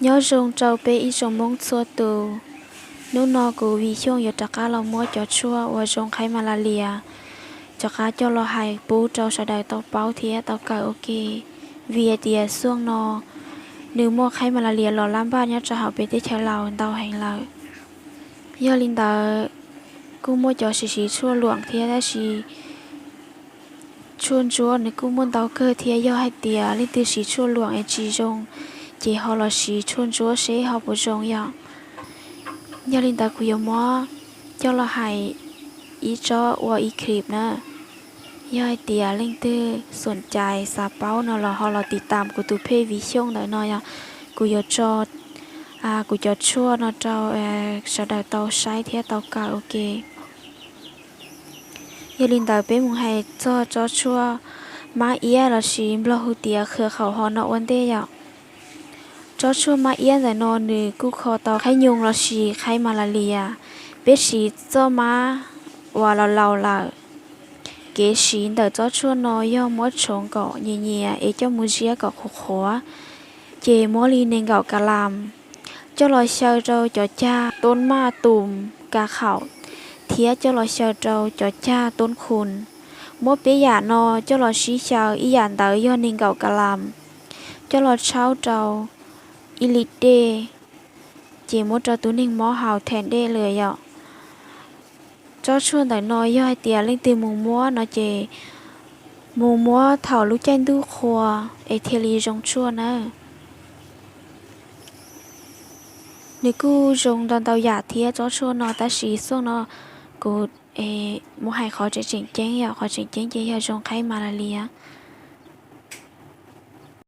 Nyob zoo rau peb ib tsoom Hmoob txhua tus. Hnub no kuv Viv Xyooj yuav rov qab los muab cov tshuaj uas zoo qhaib malaria rov qab coj los hais pub rau sawv daws tau paub thiab tau kawm ua ke. Vim hais tias xuaj no nws muaj qhaib malaria los lab npaj nyob rau hauv peb teb chaws Laus ntau heev lawm. Yog li ntawd, kuj muaj cov siv siv tshuaj luam thiab, tab sis tshuaj ntsuab nws kuj muaj ntau kawg thiab. Yog hais tias leej twg siv tshuaj luam es tsis zoo, ces ho los siv tshuaj ntsuab seb ho puas zoo yom. Yog li ntawd kuv yuav muab coj los hais ib tsob ua ib clip na. Yog hais tias leej twg xom cai xav paub no los ho los tiv tam kuv tus phej Viv Xyooj ntawm no yog, kuv yuav tso kuv cov tshuaj no rau sawv daws tau saib thiab tau kawm ua ke. Yog li ntawd peb mus hais txog tsob tshuaj mab iab lossis Nplog hu tias khwv khaum ho no ua ntej yom. Tsob tshuaj mab iab ntawm no nws kuj kho tau qhaib nyoos lossis qhaib malaria. Peb siv txoj mab uas laus laus lawm. Kev siv ntawm tsob tshuaj no yog muab tshoov kom nyias nyias es coj mus ziab kom qhuav qhuav, ces muab li nees nkaum kas las coj los xyaw rau cov cag tub maj tus kas khaum thiab coj los xyaw rau cov cag tub khu. Muab peb yam no coj los sib xyaw, ib yam ntawd yog nees nkaum kas las, coj los tshaub rau ib lis dej, ces muab rau tus neeg mob haus them dej lawm yom. Tsob tshuaj ntawm no yog hais tias leej twg mus muab no ces mus muab thaum lub caij ntuj qhua es thiaj li zoo tshuaj nawb. Nws kuj zoo ntau ntau yam thiab tsob tshuaj no, tab sis xuaj no kuv mus hais qhov tseem tseem ceeb yom, qhov tseem ceeb ces yog zoo qhaib malaria.